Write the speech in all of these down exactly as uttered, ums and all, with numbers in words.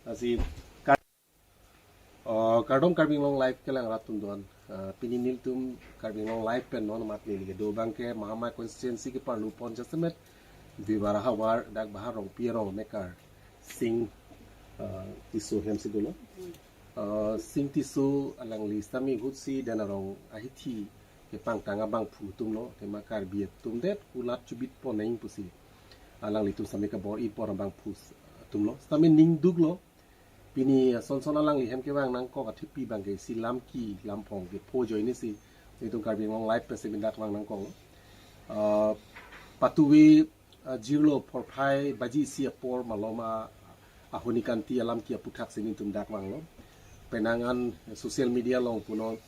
Lasi kar- uh, kardom Karbi Anglong Live kelang rat atum doan. Uh, pini nelitum Karbi Anglong Live pen non amat neli kedo abang ke Mahamaya constituency ke parlupon jasemet Bibara havar dak Bahar Rongpi arong mekar Sing, uh, Tisso hem si dolo. Uh, Sing Tisso alangli sitame ahutsi den arong ahithi kepangtang abangphu atumlo, tema Karbi atum det kulat chubit pon nang pusi alanglitum sitame kabor-i pon abangphu atumlo. Sitame ning duklo. Pini, uh, son son alangli hem kevang nangkok athepi abang ke isi lamki lamphong kepho ajoine si nelitum Karbi Anglong Live pen si dak vang nangkoklo. Uh, patuve, uh, jirlo phorphai baji isi apor malom a Ahoni Kanti alamki aputhak si nelitum dak vanglo. Penang an social media along punon,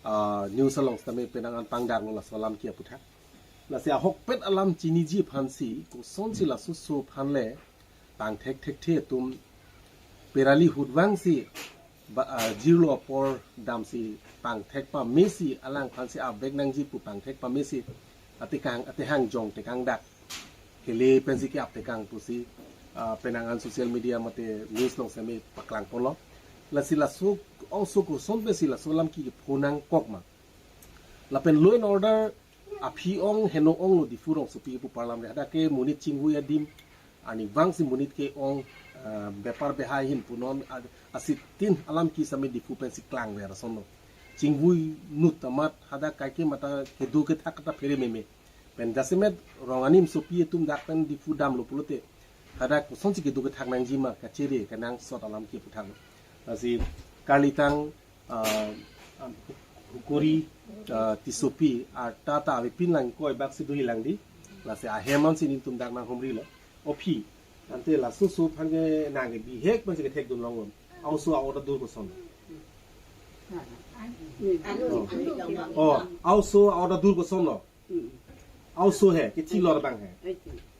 uh, news along sitame penang an pangdaklo laso alamki aputhak. Lasi ahokpet alam chiniji aphansi kosonsi laso aso aphan le pangthek thekthe atum perali ahut vangsi ba, ah, jirlo apor damsi pangthek pamesi alangphansi avek nangji pu pangthek pamesi atekang atehang jong tekangdak kele pensi ke-ap tekang pusi, ah, penang an social media mate news along sitame paklang ponlo. Lasi laso ongso koson pensi laso alamki kepho nangkok ma. Lapen law and order aphi ong heno onglo Diphu rongsopi pu parlam re, hadak ke monit chingvui adim, arnivangsi monit ke-ong, ah, bepar behai ahin punon, ah, asitin alamki sitame Diphu pensi klangver asonlo. Chingvui nut amat hadak kaike mata kedo kethak ta phere meme. Pen jasemet rong animsopi atum dak pen Diphu damlo pulote hadak kosonsi kedo kethak nangji ma kachere kenangsot alamki aputhak. Lasi karlitang, ah, Hukuri, ah, Tissopi arta ta avepin lang koi bak si dohi lang di. Lasi ahem ansi nelitum dak nanghumrilo. O phi, ante laso aso aphan ke nang ke bihek pensi kethekdun longlo. A-oso a-order dur koson? Oh, a-oso a-order dur kosonlo? A-oso he, kethilor abang he.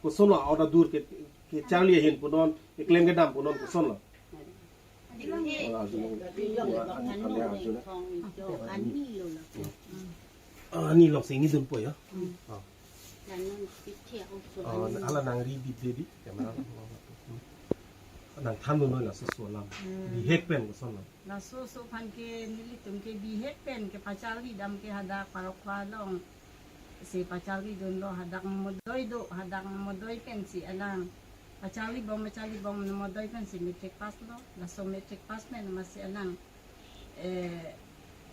Kosonlo a-order dur ke, kecharli ahin punon, keklem kedam punon kosonlo? Oh, arjulo. Ani, ani, arjulo. Ah, ani along si ningdunpo ya. Oh. Oh, hala nangri di, di, di. Camera. Nangthan dunnon laso aso alam. Hmm. Bihek pen kosonlo? Laso aso aphan ke nelitum ke bihek pen kepacharli dam ke hadak Parokkhua along si pacharlidunlo, hadak Namodoi do, hadak Namodoi pensi alang pacharlibom, pacharlibom Namodoi pensi matric pass lo, laso matric pass pen amatsi alang, eh,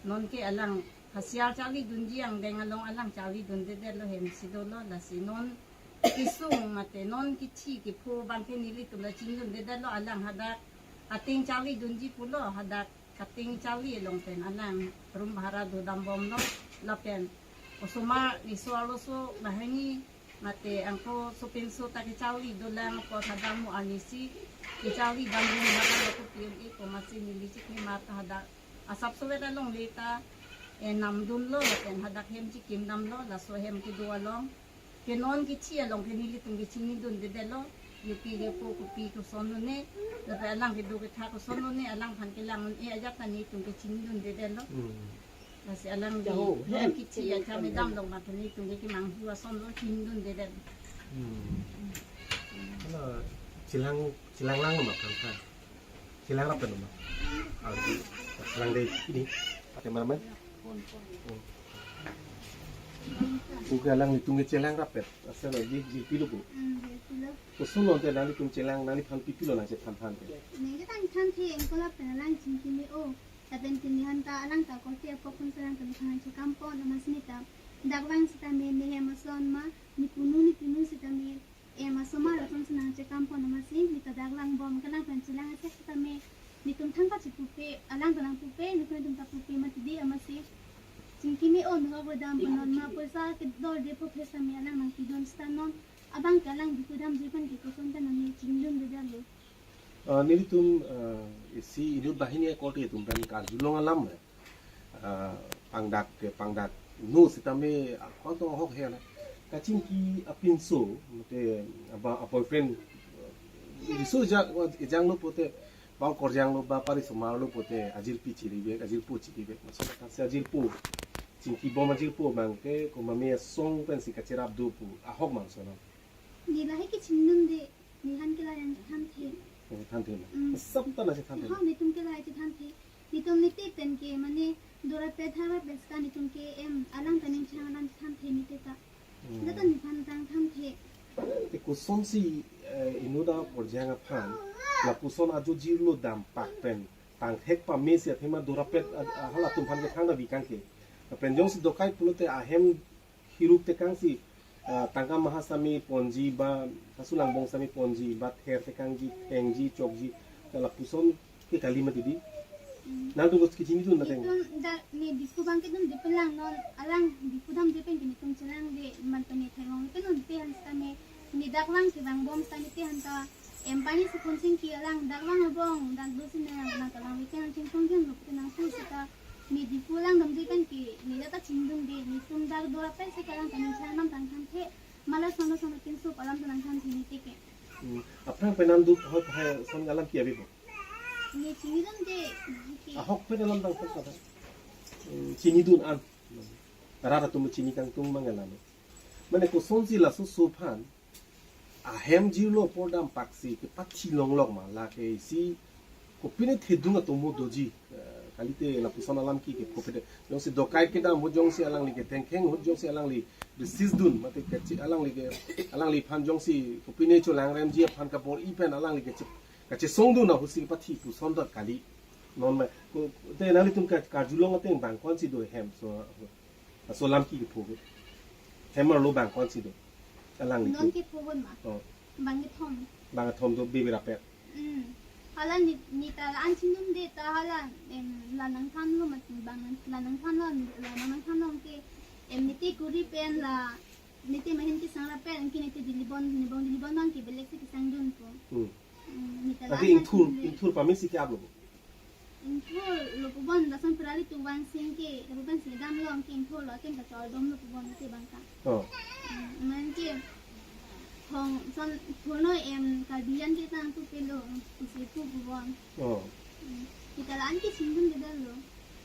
non ke alang hasiar charlidunji angdeng along alang charlidundedetlo, hem si dolo, lasi non kesung mate non kethi kepho abang ke nelitum la chingdundedetlo, alang hadak kating charlidunji pulo, hadak kating charli along pen alang room bhara dodambomlo, lapen osomar niso arloso banghini mate angko sopinso ta kecharli dolang apot hadak mo arnisi kecharli dam room bhara lo ko P M A ko amatsi neli chikli mata hadak asapso vet alongle ta, eh, namdunlo lapen hadak hem chikimdamlo, laso hem kedo along ke non kethi along ke nelitum ke chinidundedetlo, yepi yepo kopi kosonlo ne, lapen alang kedo kethak kosonlo ne, alangphan kelang un-e ajat ta nelitum ke chinidundedetlo. Hmm. Lasi alang di, jaho, non kethi acham edam along ma ke nelitum ke kemanghu asonlo, chinidundedet. Hmm. Hala chelang, chelang lang ma kan kan. Chelang rap pen ma? Alangli, chelang dei ini. Pakai mana, man? Oh. Oke, alanglitum ke chelang rap pen. Asal lagi di pilo ko. Hmm, di pilo. Kosonlo ante alanglitum chelang, nangliphan pi pilo nangchethan than ke? Nangchethan than ke, engko lapen alang chingki me-o. Lapen pini han ta alang ta korte apok pun sarang ta bikhan chekam pon amatsi neta dak vang sitame ne hem ason ma, ne punu ne punu sitame, eh, ma osomar atum si nangchekam pon amatsi, neta dak langbom, kalang pen chelang asek sitame, netum thangta chepupe, alang ta nangpupe, netum ta pupe mati di amatsi. Chingki me-o, nahok kedam punon ma, poisa kedorde pho phe sitame alang nangpidun sita non, abang ke alang di kedam jupan ke koson ta nang chingdundedetlo. Ah, nelitum, ah, isi inut banghini akorte atum pen karjulong alam, ah, pangdak ke pangdak no sitame, ah, kosonlo ahok he na. Kachingki apinso, mate aba a-boyfriend, ah, riso ja, ejanglo pote, ba okorjanglo ba parisomarlo pote, ajirpi chirivek, ajirpo chirivek, maksudnya kan si ajirpo. Chingkibom ajirpo abang ke, ko mame asong pensi kacherap do pu, ahok ma kosonlo? Ne lahai ke chingdunde, ne han ke la nangchethan the. Than the na. Hmm. Sab ta na si than the. Ha, netum ke lahai si than the. Netum niti pen ke mane dora pet hara peska netum ke em alang ta ningchang alam than the niti ta. Hmm. Nata nephan tang than the. Te kosonsi, eh, inut aporjang aphan lapuson ajo jirlo dampak pen tangthek pame si athema dora pet a, a, halatum aphan ke thang na bikang ke. Pen jongsi dokai pulote ahem hiruk tekang si, ah, tangka maha sami ponji ba kasu langbong sami ponji ba ther tekangji, thengji, chokji, lapuson ke kali mati di. Hmm. Nangtum kechinidun na teng. Netum dak ne Diphu abang ke dun di pelang non alang Diphu damji pen ke netum chelangde man pen ne thek long pen non te han seta ne ne dak vang ke vangbom seta ne te han ta em pani sukun sing ke alang dak vang abong dak do si ne nang kalang weekend chingthong jam lo pen nang pu seta ne Diphu alang damji pen ke ne dak ta chingdunde netum dak dora pet si ke alang ta ningchang alam tang than the mala sono sono pinso alam ta nang than the niti ke. Hmm. Aphrang pen nangduk hoi phai son alam ke ave bo. Ne chinidunde ke. Ahok pen alam tang than kata. Hmm, chinidun an. Rat atum chini kangtung mang alam. Mane kosonsi laso oso aphan ahem jirlo apor dampak si kepathi longlok ma lake isi kopine thedung atomo doji, eh, kalite lapuson alam ke ke kopine jongsi dokai kedam ahut jongsi alangli ke thengkheng ahut jongsi alangli resist dun mate kechi alangli ke alangliphan jongsi kopine cholangremji aphan kabor-i pen alangli kechi kachesong dun ahut si kepathi puson dot kali. Non ma ko te nanglitum ka karjulong ateng bang ko-ansi do hem so. Laso alam ke kepho ke. Hem arlo bang ko-ansi do. Alangli non ke. Kepho bon ma. Oh. Bang kethom. Bang kethom do bebe rapet. Hmm. Hala ne ne ta la-an chinidunde ta hala em la nangthanlo mat bang nang la nangthanlo la nang nangthanlo ke em niti kuri pen la niti mahin kesang rapet ke niti Dilibon nibong Dilibon abang ke belek si kesang dunpo. Hmm. Hmm, ne ta la-an chinidunde. Ati ingthur ingthur pame si ke-aplo. Ingthurlo pu bon lason pirali tu vang sing ke lapu pen si damlo ke ingthurlo ateng kachor domlo pu bon te bang ka. Oh. Hmm, man ke thong son thurno em Karbi an ke tang tu pelo pusi pu pu bon. Oh. Hmm, ne ta la-an ke chinidunde damlo.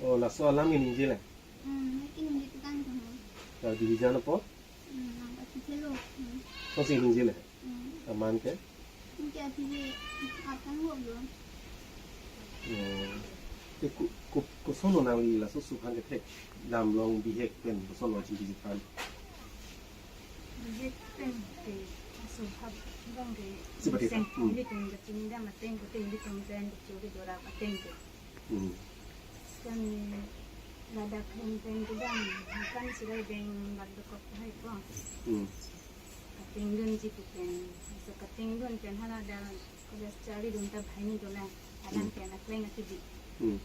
Oh, laso alam ke ningje le. Hmm, ne ke ningje tu tang tu ho. Karbi hijan apot? Hmm, nang pati chelo. Hmm. Kosi ningje le. Hmm. Aman ke? Anke aphi ke atang ho lo. Oh. Te ko ko koson lo nangli laso oso aphan kethek damlong bihek pen koson lo chingki aphan. Bihek pen ke oso aphan bang ke. Seperti seng itu. Hmm. Ilitum kachinidam ateng kote ilitum pen kachori dora ateng ke. Hmm. Kan ladak hem pen kedam kan sudah deng bat dokok hai ko. Hmm. Katingdun si pu pen. So katingdun pen hala da college charlidun ta banghini dolang. Alang Hmm. pen akleng atidi. Hmm.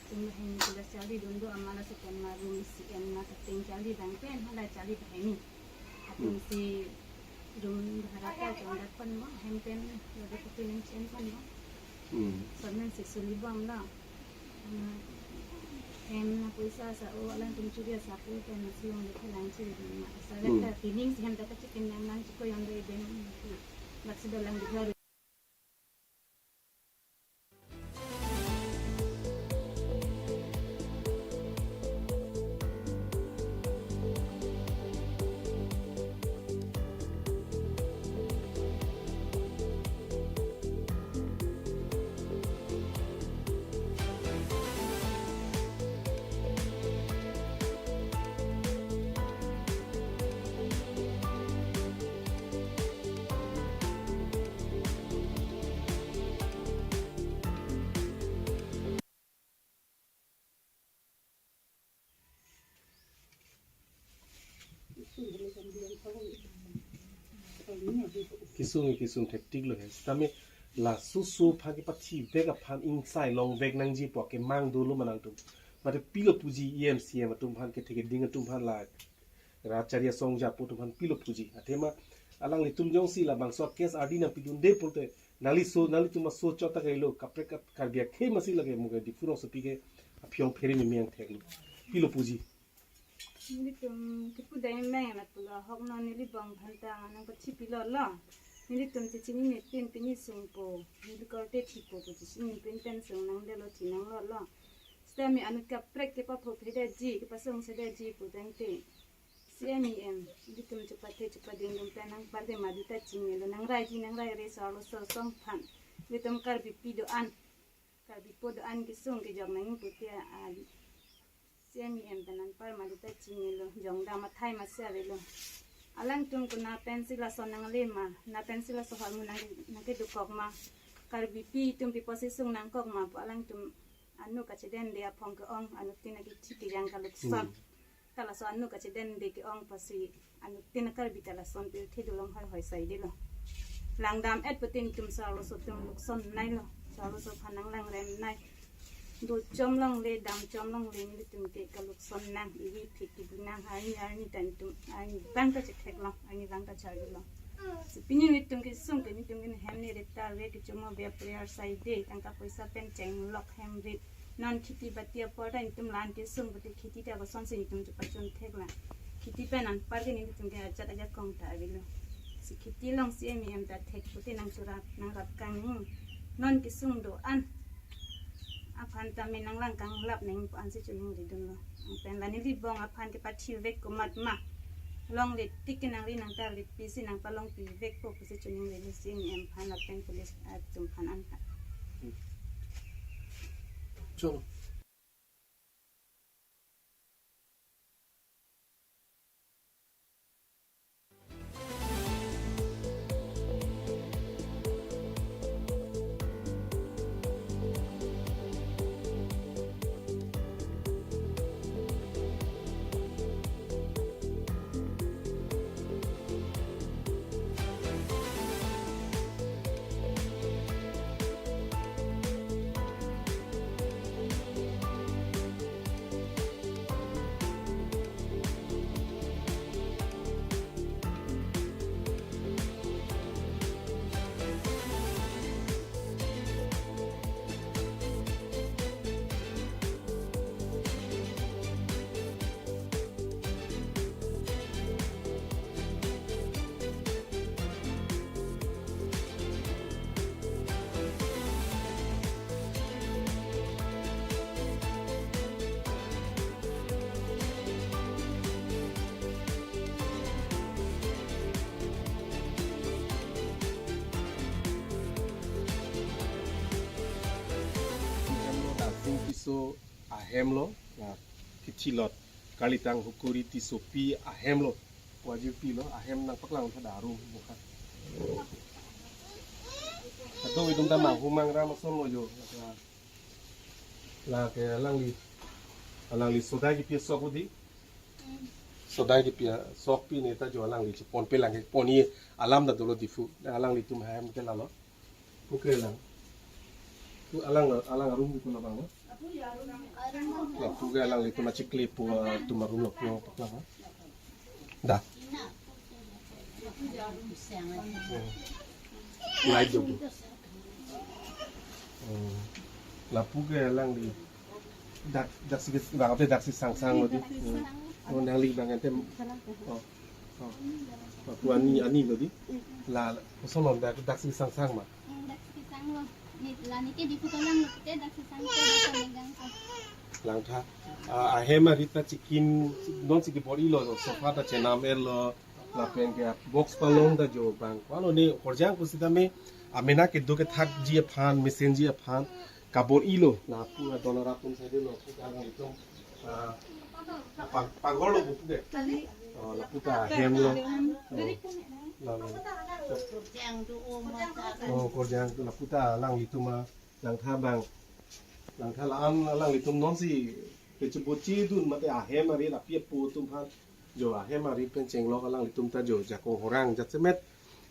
Tum banghini college charlidun do amala so pen ma room isi en ma kating charli bang pen hala charli banghini. Atum Hmm. si room bhara ta chongdat pon mo, hem pen ladak kopi nangchen pon mo. Hmm. Somen si suli bom lo. Hmm. Hem na poisa sa o alangtum churi sa pu pen si long de lang churi ma. Sa Hmm. ta feelings hem ta kachikin nang nang chiko yang de ben. Bak si dolang di baru. Kesung kesung thektik lo he. Sitame laso oso aphan kepathi vek aphan ingsai long vek nangji pu akemang dolo ma nangtum. Mate pilo puji E M C M atum aphan kethek keding atum aphan la Rachari Asong Japo atum aphan pilo puji. Athema alanglitum jongsi labangso case ardi nangpidunde pulote nangli oso nanglitum aso chot ta kailo kaprek kat Karbi akhei masi lake muke Diphu rongsopi ke aphi ong phere meme angthek lo. Pilo puji. Nelitum kipu dai meng amat pulo ahok non neli bong bhantang nangpathi pilo lo. Nelitum chechinine pin pini sungpo. Neli korte thipo pu chechinine pin pen sung nangdelo thi nanglo lo. Sitame anut kaprek kepapho phedaji kepasong sedaji pu tangte. C M E M, nelitum chepathe chepading dum pen nangparte madu ta chingnelo nangraiji nangrai re sarlo so song phan. Ilitum Karbipi do-an, Karbipo do-an kesung kejok nangji pu te, ah, C M E M pen anpar madu ta chinilo, jongdam athai masi avelo. Alangtum konat pensi lason nangle ma, konat pensi laso ahormu nang, nangkedokok ma, Karbipi atum pi apotsi sung nangkok ma pu alangtum anut kachedende aphong ke-ong, anuttin akithik kejang kalukson. Hmm. Ta laso anut kachedende ke-ong apotsi anuttin Karbi ta lason pirthe dolong hoi hoi saidelo. Langdam-et pute netum sarloso atum lukson nailo. Sarloso aphan nanglangrem nai. Do chom longle, dam chom longle, netum ke kalukson nang, ivi phit ivi nang, arni arni ta netum arni abang ta chetheklong, arni abang ta charjulong. Si pini netum kesung ke netum ke hem ne ret ta re kechomo bia prayer saide, tangka poisa pen chenglok hem rit. Non kheti bati apor ta netum la-an kesung pute kheti ta kosonsi netum chepachun theklang. Kheti pen anpar ke netum ke ajat ajakong ta avelo. Si kheti along C M E M ta thek pute nangchurap nangrap kangni. Non kesung do-an aphan tame nanglang kanglap nangji pu ansi choningri dunlo. Anpen la neli bong aphan kepathi vek komat ma, longle tik ke nangri nangtarlip pisi nangpalongpi vekpo pusi choningri le C M E M aphan lapen police atum aphan an. Cholo. Ahem lo, Dasing Tisso ahem lo, la Kithi lot, Karlitang Hukuri Tissopi ahem lo, wajirpi lo, ahem nangpaklang tha darum bukan. Atau itum ta mang humang ram ason lo jo. Lake alangli, alangli sodai kepi asok odi. Sodai kepi asok pi ne ta jo alangli chepon pe lang ke pon-i alam ta dolo Diphu. Alanglitum hem ke lalo. Pukre lang. Tu alang, alang arum ko labang lo. Lapu ke alanglitum achikli pu, ah, atum arum lapu paklang. Da. Hmm. Lai jo. Hmm. Lapu ke alangli dak, daksi ke bang ate daksi sangsang lo di. Hmm. Oh, nangli bang ante. Oh. Oh. Lapu ani, ani lo di. La, koson lo dak, daksi sangsang ma. Hmm, daksi sangsang lo. Ni, la neke Diphu kelang lo, te daksi sangsang lo, daksi sangsang lo. Langtha. Ah, ahem arit ta chikim, non si kebor-ilo, sofa ta chenam-et lo, lapen ke box palong ta jo bang. Walo ne korjang pusitame, amena kedo kethakji aphan, mesenji aphan, kabor-ilo. Lapu adon arap atum saide lo, pu alanglitum. Ah, pag-, pagor lo buku ke. Oh, lapu ta ahem lo. Oh, la, la. Oh, korjang tu lapu ta alanglitum a. Langtha bang, langtha la-an alanglitum non si kechebochedun mate ahem arit api apo atum aphan jo ahem arit pen chenglok alanglitum ta jo jakong horang jasemet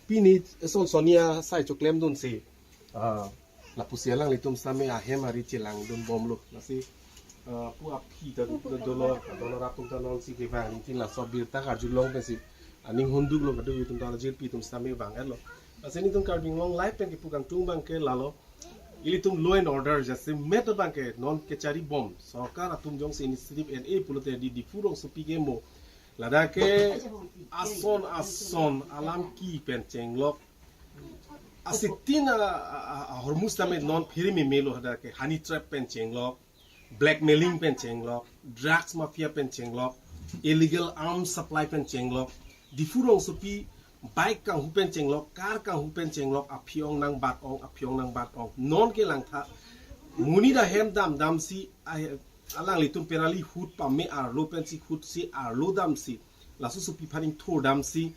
pini eson sonia sai choklemdun si, ah, lapusi alanglitum sitame ahem arit chelangdun bomlo. Lasi, ah, pu aphi ta dolo, dolo ratum ta non si kevang tin laso birta karjulong pensi aning hunduk lo, kadokave atum ta jirpi atum sitame vang-et lo. Lasi netum Karbi Anglong Live pen kepu kangtung bang ke lalo. Ilitum law and order jasemet abang ke non kechari bom. Sorkar atum jongsi initiative en-e pulote di Diphu rongsopi ke mo. Ladak ke ason ason alam ki pen chenglok. Asitin a, a, a, ahormu sitame non phiri meme lo hadak ke honey trap pen chenglok, blackmailing pen chenglok, drugs mafia pen chenglok, illegal arms supply pen chenglok. Diphu rongsopi Bike kanghu pen chenglok, car kanghu pen chenglok, aphi-ong nangbat-ong, aphi-ong nangbat-ong. Non ke langtha, monit ahem dam damsi, ah, alanglitum perali hut pame arlo pensi hutsi arlo damsi, laso sopi aphan ingthur damsi,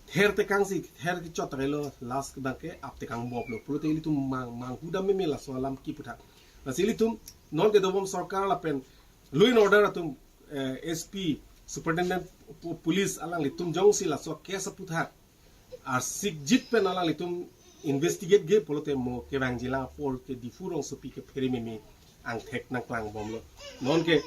ther tekangsi, ther kechot ta kailo, last abang ke ap tekang boplo. Pulote ilitum mang, manghu dam meme laso alam kiputhak. Lasi ilitum, non kedobom sorkar lapen law and order atum, eh, S P, Superintendent po-, Police alanglitum jongsi laso case aputhak arsikjit pen alanglitum investigate ge pulote mo kevangjilang apor ke Diphu rongsopi ke phere meme angthek nangklangbomlo. Non ke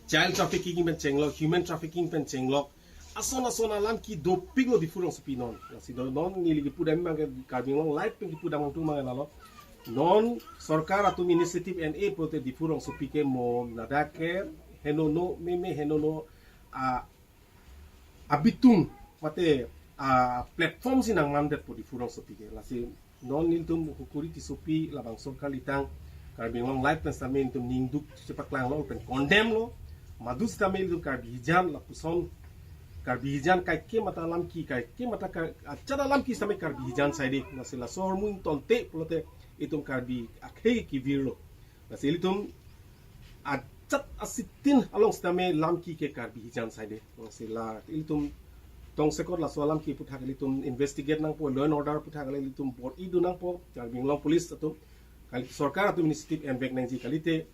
child trafficking pen chenglok, human trafficking pen chenglok, ason ason alam ki dopiklo Diphu rongsopi non. Lasi do non neli kipudam abang ke Karbi Anglong Live pen kipudam angtung abang lalo. Non sorkar atum initiative en-e pulote Diphu rongsopi ke mo ladak ke henono meme henono, ah, abitung mate, ah, platform si nangmandetpo Diphu rongsopi ke. Lasi non nelitum Hukuri Tissopi labangso kalitang Karbi Anglong Live pen sitame nelitum ningduk chepaklanglo pen condemn lo. Madu sitame nelitum Karbi hijan lapuson Karbi hijan kaike mata alam ki, kaike mata ka-, ajat alam ki sitame Karbi hijan saide. Lasi laso ahormu ingtonte pulote itum Karbi akhei kevirlo. Lasi ilitum ajat asitin along sitame lam ki ke Karbi hijan saide. Lasi la ilitum tongsekot laso alam ki aputhak ilitum investigate nangpo, law and order aputhak ilitum bor-i dun nangpo, Karbi Anglong Police atum, kali sorkar atum initiative envek nangji, kalite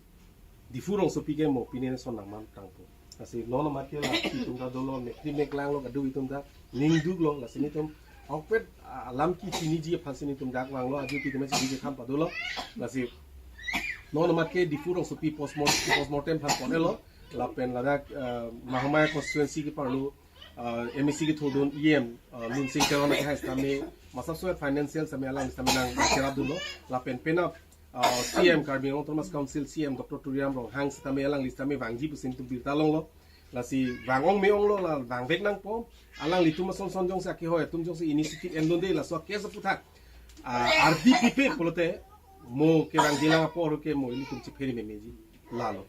Diphu rongsopi ke mo pine ne son nangmantangpo. Lasi non amat ke la itum ta dolo, mekri meklanglo, kaduk itum ta ningduklo, lasi nelitum ahokpet, ah, alam ki chiniji aphansi nelitum dak vanglo, ajo itum chiniji kam padolo. Lasi non amat ke Diphu rongsopi postmort-, postmortem aphan pon-elo, lapen ladak, ah, Mahamaya constituency ke parlo, ah, M A C kethurdun E M, ah, Lunsing Teron ke hai sitame, masap suet financial sitame alang sitame nangcherapdunlo, lapen penap, ah, C M Karbi Anglong Autonomous Council C M Doctor Tuliram Ronghang sitame alangli sitame vangji pusi nelitum birta longlo. Lasi vang-ong me-onglo, la vangvek nangpo. Alanglitum ason son jongsi akehoi atum jongsi initiative endunde laso case aputhak, ah, ardi pipe pulote mo kevangjilang apor ke mo ilitum chephere memeji. Lalo.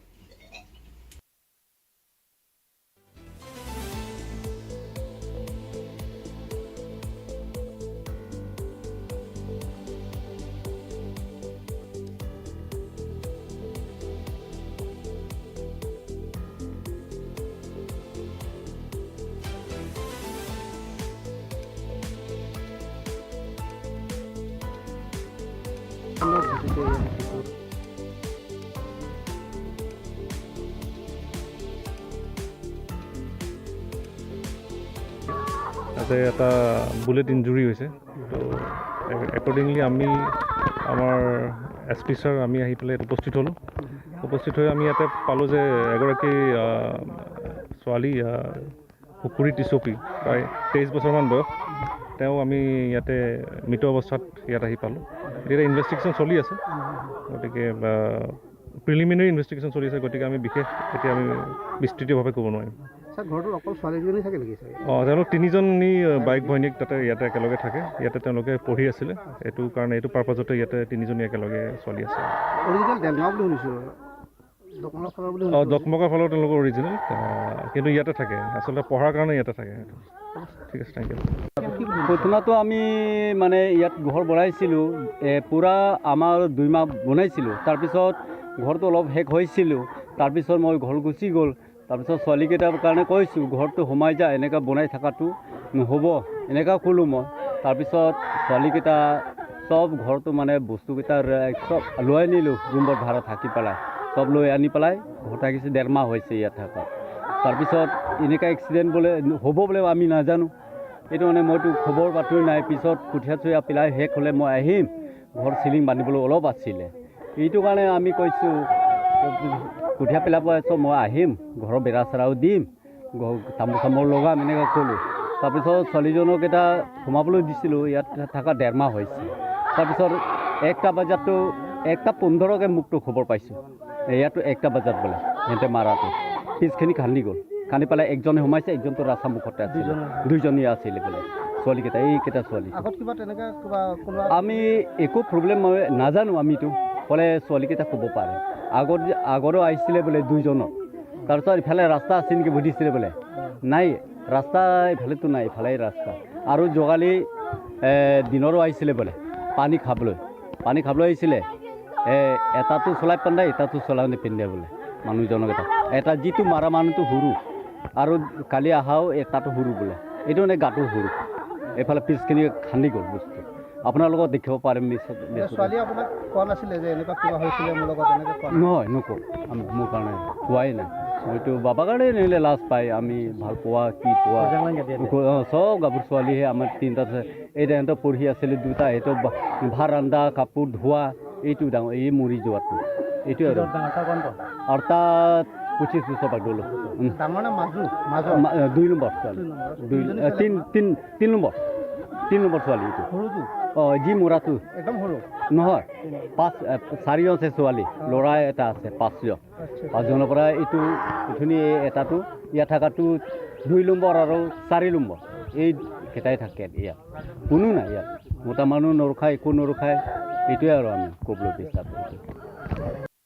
তাতে এটা bullet injury হৈছে। তো, এ-, একৰ্ডিংলি আমি আমাৰ S P sir, আমি আহি পেলাই ইয়াত উপস্থিত হ'লোঁ। উপস্থিত হৈ আমি ইয়াতে পালোঁ যে এগৰাকী, আহ, ছোৱালী, আহ, হুকুৰি টিচপি, প্ৰায় তেইছ বছৰমান বয়স, তেওঁ আমি ইয়াতে মৃত অৱস্থাত ইয়াত আহি পালোঁ। এতিয়া ইনভেষ্টিগেশ্যন চলি আছে, গতিকে, আহ, প্ৰিলিমিনেৰী ইনভেষ্টিগেশ্যন চলি আছে, গতিকে আমি বিশেষ এতিয়া আমি বিস্তৃতভাৱে ক'ব নোৱাৰিম। ছাৰ, ঘৰটোত অকল ছোৱালীজনী থাকে নেকি ছাৰ? অ, তেওঁলোক তিনিজনী, আহ, বাইক ভনীয়েক তাতে ইয়াতে একেলগে থাকে। ইয়াতে তেওঁলোকে পঢ়ি আছিলে, এইটো কাৰণে, এইটো পাৰ্পাজতে ইয়াতে তিনিজনী একেলগে ছোৱালী আছে। অৰিজিনেল দেৰগাঁও বুলি শুনিছোঁ, দকমলা ফালৰ বুলি অ, শুনিছোঁ। দকমলা ফালৰ তেওঁলোকৰ অৰিজিনেল, আহ, কিন্তু ইয়াতে থাকে, আচলতে পঢ়াৰ কাৰণে ইয়াতে থাকে। ঠিক আছে, থেংক ইউ। প্ৰথমতো আমি মানে ইয়াত ঘৰ বনাইছিলোঁ, এ, পূৰা আমাৰ দুই মাহ বনাইছিলোঁ। তাৰপিছত ঘৰটো অলপ শেষ হৈছিলোঁ, তাৰপিছত মই ঘৰ গুচি গ'ল। তাৰপিছত ছোৱালীকেইটাৰ কাৰণে কৈছোঁ, "ঘৰটো সোমাই যা, এনেকুৱা বনাই থকাটো নহ'ব," এনেকুৱা ক'লোঁ মই। তাৰপিছত ছোৱালীকেইটা চব ঘৰটো মানে বস্তুকেইটা ৰে-, চব লৈ আনিলোঁ, ৰুমত ভাড়া থাকি পেলাই। চব লৈ আনি পেলাই ঘৰত থাকিছে, ডেৰ মাহ হৈছে ইয়াত থকা। তাৰপিছত এনেকুৱা এক্সিডেণ্ট বোলে হ'ব বোলে আমি নাজানো। এইটো মানে মইতো খবৰ বাতৰি নাই। পিছত কঠীয়া চঠীয়া পেলাই শেষ হ'লে মই আহিম, ঘৰ চিলিং বান্ধিবলৈ অলপ আছিলে। এইটো কাৰণে আমি কৈছোঁ, কঠীয়া পেলাব আহিছোঁ, মই আহিম, ঘৰৰ বেৰা চেৰাও দিম, ঘৰ তামোল চামোল লগাম, এনেকৈ ক'লোঁ। তাৰপিছত ছোৱালীজনক এটা সোমাবলৈ দিছিলোঁ, ইয়াত থকা ডেৰ মাহ হৈছে। তাৰপিছত একটা বজাততো, একটা পোন্ধৰকে মোকতো খবৰ পাইছোঁ, ইয়াতো একটা বজাত বোলে সিহঁতে মাৰাটো, পিছখিনি খান্দি গ'ল। খান্দি পেলাই একজনে সোমাইছে, একজনতো ৰাস্তা মুখতে আছিলে। দুইজনে। দুইজনী আছিলে বোলে, ছোৱালীকেইটা, এইকেইটা ছোৱালী। আগত কিবা তেনেকে কিবা কোনোবা আমি একো প্ৰব্লেম মই নাজানো, আমিতো ক'লে ছোৱালীকেইটা ক'ব পাৰে। আগত যে, আগৰো আহিছিলে বোলে দুইজনৰ, তাৰপিছত ইফালে ৰাস্তা আছে নেকি সুধিছিলে বোলে, নাই, ৰাস্তা ইফালেতো নাই, ইফালে ৰাস্তা। আৰু যোৱাকালি, এ, দিনৰো আহিছিলে বোলে পানী খাবলৈ। পানী খাবলৈ আহিছিলে। এ, এটাতো চলাই পাণ্ডা, এটাতো চলাই নিপিন্ধে বোলে মানুহজনক এটা। এটা যিটো মাৰা মানুহটো সৰু, আৰু কালি আহাও এটাতো সৰু বোলে। এইটো মানে গাটো সৰু। এইফালে পিছখিনি খান্দি গ'ল বস্তু। আপোনালোকক দেখিব পাৰিম মিছত, এই মিছত। ছোৱালী আপোনাক কোৱা নাছিলে যে এনেকুৱা কিবা হৈছিলে মোৰ লগত, এনেকে কোৱা নাই? নহয়, নকওঁ। আম-, মোৰ কাৰণে কোৱাই নাই। মইতো বাবাৰ কাৰণে নিলে লাজ পায়, আমি ভাল পোৱা, কি পোৱা। অ, চব গাভৰু ছোৱালীহে আমাৰ তিনিটা আছে। এই সিহঁতৰ পঢ়ি আছিলে দুটা, সেইটো বা-, ভাত ৰান্ধা, কাপোৰ ধোৱা, এইটো ডাঙৰ, এই মৰি যোৱাটো। এইটো আৰু। কিমান ডাঙৰ, তাৰ কিমান বয়স? আৰু তাত পঁচিছ বছৰ পাক গ'লো। উম। ডাঙৰ নে মাজু? মাজৰ? মা-, দুই নম্বৰ ছোৱালী। দুই নম্বৰ। দুই, দুইজনী এ, ছোৱালী তিন, আপোনাৰ? তিন, তিন নম্বৰ। তিন নম্বৰ ছোৱালী এইটো। সৰুটো? অ, যি মৰাটো। একদম সৰু? নহয়। তিন নম্বৰ। পাঁচ, এ, চাৰিজন আছে ছোৱালী। অ। ল'ৰা এটা আছে, পাঁচজন। আচ্ছা। পাঁচজনৰ পৰা এইটো, এইখিনি এই এটাটো, ইয়াত থকাটো দুই নম্বৰ আৰু চাৰি নম্বৰ। এই কেইটাই থাকে ইয়াত। কোনো নাই ইয়াত। মতা মানুহ নৰখায়, একো নৰখায়। এইটোৱে আৰু আমি ক'বলৈ বিচাৰোঁ।